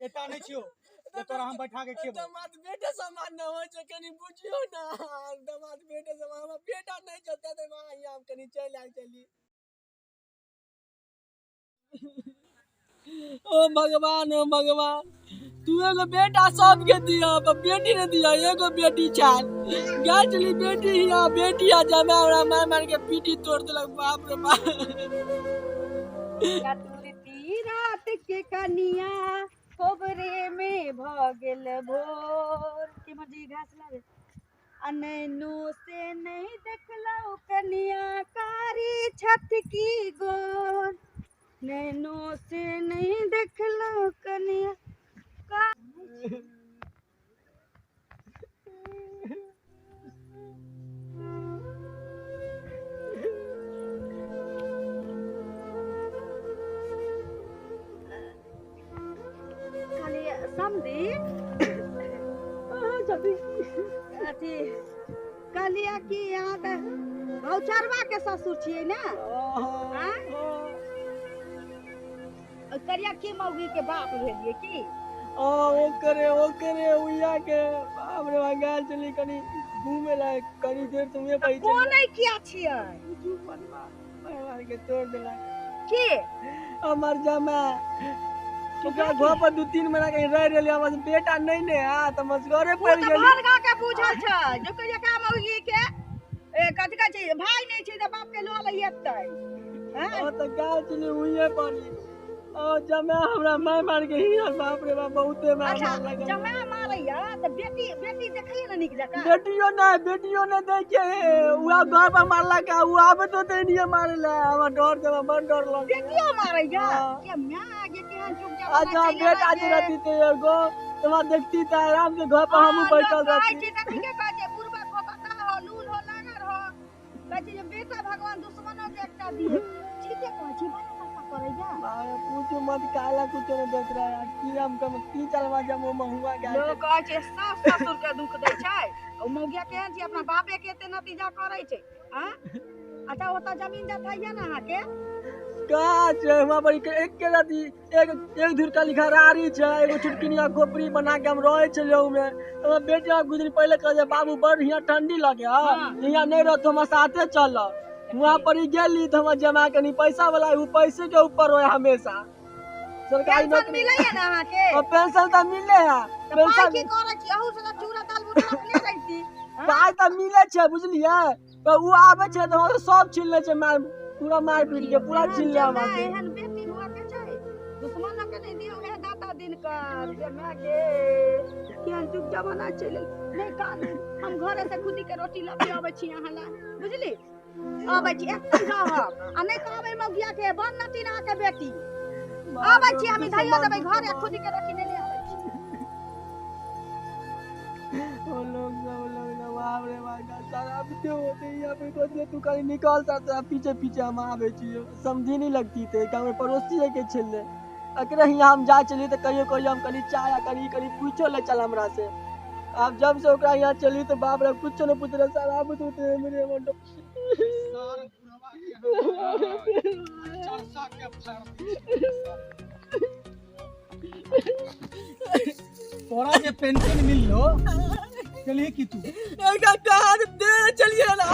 बेटा नहीं छियो जे तोरा हम बैठा के खेबो। दामाद बेटे समान न होइ छै, कनी बुझियो ना। दामाद बेटे समान, हमर बेटा नहीं चलते ते मां यहाँ हम कनी चलि आयल चली। ओ भगवान, ओ भगवान, तू एगो बेटा सबके दिया पर बेटी ने दिया, एगो बेटी छाल गाय चली बेटी हिया बेटी आ जमा हमरा मार मार के पीटी तोड़ देलक। बाप रे बाप। चतुर्थी रात के कनिया कोबरे में भ गेल भोर के मजी घास लागे आ नैनो से नहीं देखलौ कनिया कारी छत की गोर, नैनो से नहीं देखलौ कनिया का। खाली समधी अथी कहलियै कि अहाँ तऽ भौचरवा के ससुर छियै ने? आँय? करिया की मौगी के बाप भेलियै की? ओ ओकरे ओकरे उइया के बाप रे बाप। गाय चली कनी घूमे ला कनी देर तुमे पै कोन किया छियै? मार के तोड़ देलक के हमर जमा। ओकरा घर पर 2-3 महीना कहीं रह रहली, हमर बेटा नहीं ने आ त मसगरे ओ पड़ तऽ गेली। भर गाँव के बुझल छै जे करिया का मौगी के ए कथी कहै छै भाई नहीं छै तऽ बाप के लऽ लऽ एतै। हैं? ओ त गाय चली उइये पड़ी। ओ जमा हमरा मार मार के हिया बाप रे बाप बहुते मार अच्छा मारलक। जमा मारैया तऽ बेटी बेटी देखैया ने नीक जकाँ? बेटियो नहीं, बेटियो नहीं देखे, उहा घर पर मारलक आ उ आबे तो ते नहीं मारे ला, हमरा डर से बड़ डर लगे। बेटियो मारैया हाँ। के माय गे केहन चुप जमाना अच्छा चलि बेटा एलै जे गे। रहती ते एगो तो देखती त आराम से घर पर हमहूँ हाँ, बैठल लोक कहै रहती। छै तऽ ठीके कहै छै, बुढ़बा को बता हो, लूल हो, लागर हो। कहै छै जे बेटा भगवान दुश्मनो के एकटा दिए। ठीके कहै छी, बड़ा नशा करैया। बाप पूछो मत, काला कुछ नहीं देख रहा है की हम कम की चलवा जब वो महुआ गाय लोक कहै छै सास ससुर के दुख दै छै, ओ मौगिया केहन छै अपना बापे के एते नतीजा करै छै। आँ? अच्छा ओतऽ जमीन जथा यऽ ने अहाँके? का छै वहाँ पर एक के रति एक एक धुर का लिखरारी छै, एगो चुटकिनिया खोपड़ी बना के हम रहे छलियै ओमे। हमर बेटिया गुजरी पहले कह जे बाबू बड़ हियाँ ठंडी लगे हाँ। हियाँ नहीं रहतो हमर साथे चल। वहाँ पर ही गेली तो हमर जमा कनी पैसा वाला उ पैसे के ऊपर होय हमेशा। सरकारी पेंशन नौकरी मिलैया ने अहाँके? और पेंशन तो मिले है। तऽ पाइ पेंशन की करै छी? अहू से तऽ चूड़ा दाल बूट रखने रहिती। हाँ? पाइ तऽ मिले छै बुझलियै, पर उ आबै छै तऽ हमरा सब छीन लै छै, मार पूरा मार पीट के पूरा एहन छीन ले जमाए, हमरा से। एहन बेटी हुआ के छै दुश्मन के नहीं दियौ हे दाता दिन कर जे माय गे केहन जुग जमाना चलि एलै। नहि कानू, हम घरे से खुदी के रोटी लऽ के अबै छी अहाँ लए, बुझली? अबै छी एखन रहब आ नहि कहबै मौगिया के बड़ नटीन अहाँके बेटी। अबै छी हम धैयो देबै घरे, खुदी के रोटी नेने अबै छी। वो लोग सब लोग ना बाप रे बाप सारा क्यों होते हैं यहाँ पे कुछ तू कहीं निकल सकता पीछे पीछे हम आवे छियै समझी नहीं लगती थे कि हमर पड़ोसी है के छलै। अकरे हियाँ हम जा चली तो कहियो कहियो हम कनी चाय आ कनी कनी पूछो ले चल हमरा से। आब जब से ओकरा यहाँ चली तो बाप रे कुछो नहीं पूछ रहे सारा बुझते हैं मेरे मन। तोरा जे पेंशन मिललो चलिए की तू एकरा कहाँ दे चलिए ना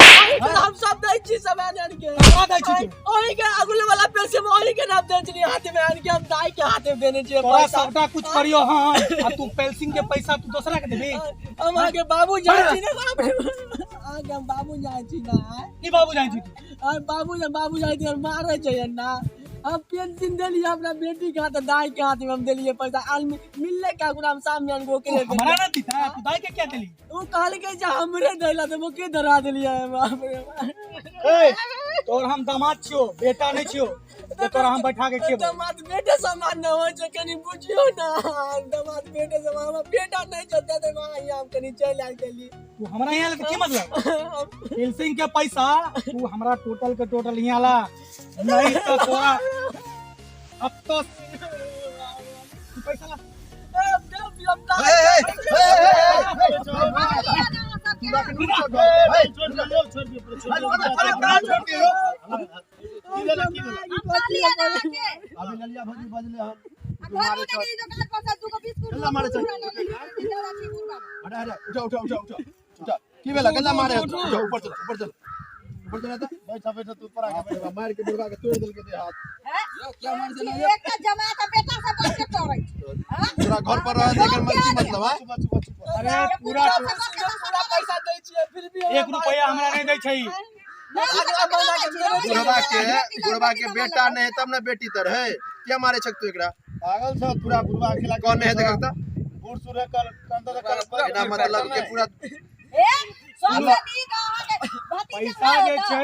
हम सब दै छी सब आन के ककरा दै छी तू? ओही के अगले वाला पैसे में ओही के नाम दे चलिए हाथ में आन के हम दाई के हाथ में देने छियै तोरा पैसा। सबटा कुछ करियो हन आ तू पेंशन के पैसा तू दोसरा के देबी? हम आगे बाबू जाइ छी ना बाप रे, आगे हम बाबू जाइ छी ना। की बाबू जाइ छी तू? और बाबू जा बाबू जाइ छी और मारे छै ना। हम पेंशन देलियै अपना बेटी के हाथ दाई के हाथ में हम देलियै पैसा आदमी मिलले का ओकरा हम सामने आन के तू हमरा ना दीता तू दाई के क्या देली? उ कहलकै जे हमरे दैला त मोके धरा देलियै बाप रे। ए तोर हम दामाद छियो बेटा नहीं छियो जे तोरा हम बैठा के खेबो। दामाद बेटे समान न होइ छै कनी बुझियो ना। दामाद बेटे समान हमर बेटा नहीं चलता त मां यहाँ हम कनी चलि आयल चली। तू हमरा यहाँ के की मतलब? पेंशन के पैसा तू हमरा टोटल के टोटल यहाँ ला नहीं तो तोरा अब तो तू पैसा ला। अरे कहाँ छोड़ दियो? हम कहलियै ना अहाँके। अभी ललिया भौजी बजले हन। आ घरो देखली दोकान पर से दूगो 20 गल्ला मारे छै? हटा हटा, उठा उठा उठा उठा उठा। की भेला गल्ला मारे? उठा, ऊपर चल, ऊपर चल, ऊपर चल। त बैठा बैठा, तू ऊपर आके बैठ। मार के बुढ़वा के तोड़ देलके दे हाथ। क्या मार देना? एकटा जमा के बेटा से बढ़ के तोड़ै छै। तोरा घर पर रह एकर मन की मतलब है? चुप चुप चुप। अरे पूरा पूरा पैसा दै छियै, फिर भी एक रुपया हमरा नहीं दै छै। अगला महीना के बुढ़वा के, बुढ़वा के बेटा नहीं है तब ना बेटी तर है। क्या मारे छक तू एकरा? पागल छ पूरा बुढ़वा अकेला। कौन नहीं है देखता? बूढ़ सूढ़ है, कर कंधा कर। बिना मतलब के पूरा ए, सबसे नीक अहाँके भतीजा। पैसा जे छै।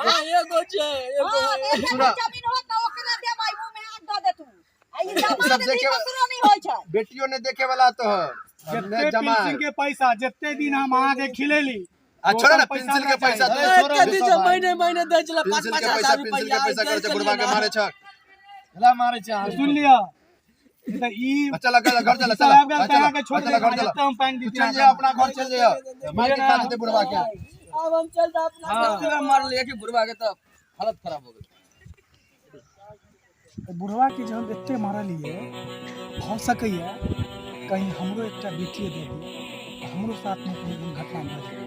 हां, एगो छै, एगो। हां, एगो सुना। जमीन होत त ओकरा देबै, मुंह में हाथ दऽ देतू। आ ई जमा सब देखे- ककरो नहि होइ छै। बेटियों ने देखे वाला तो है जते जमा पेंसिल के पैसा, जते दिन हम अहाँके खिलेली, आ छोड़ो ना टोटल पेंसिल के हमरा पैसा चाही। दे। एते दिन जे महीने महीने दै छलै 5 पेंसिल 5 के पैसा, हजार पेंसिल के रुपैआ पैसा करे छै, बुढ़वा के मारे छक। गला मारे छै अहाँ। सुन लिअ, ई तऽ ई चला चला, घर चला। सब चला आबि गेल तऽ अहाँके छोड़ चला, देब, घर चला। जते हम पानि तू दितियै। चल जा, अपना घर चल जा। मार के खा लेते बुढ़वा के। अब हम चल जा अपना घर। पूरा मार लिया कि बुढ़वा के तो हालत खराब हो गई। बुढ़वा के जहन एते मारलियै, भऽ सकैए कहीं हमरो एकटा बेटिए दे दिए, हमरो साथमे कोनो दुर्घटना भऽ जाय।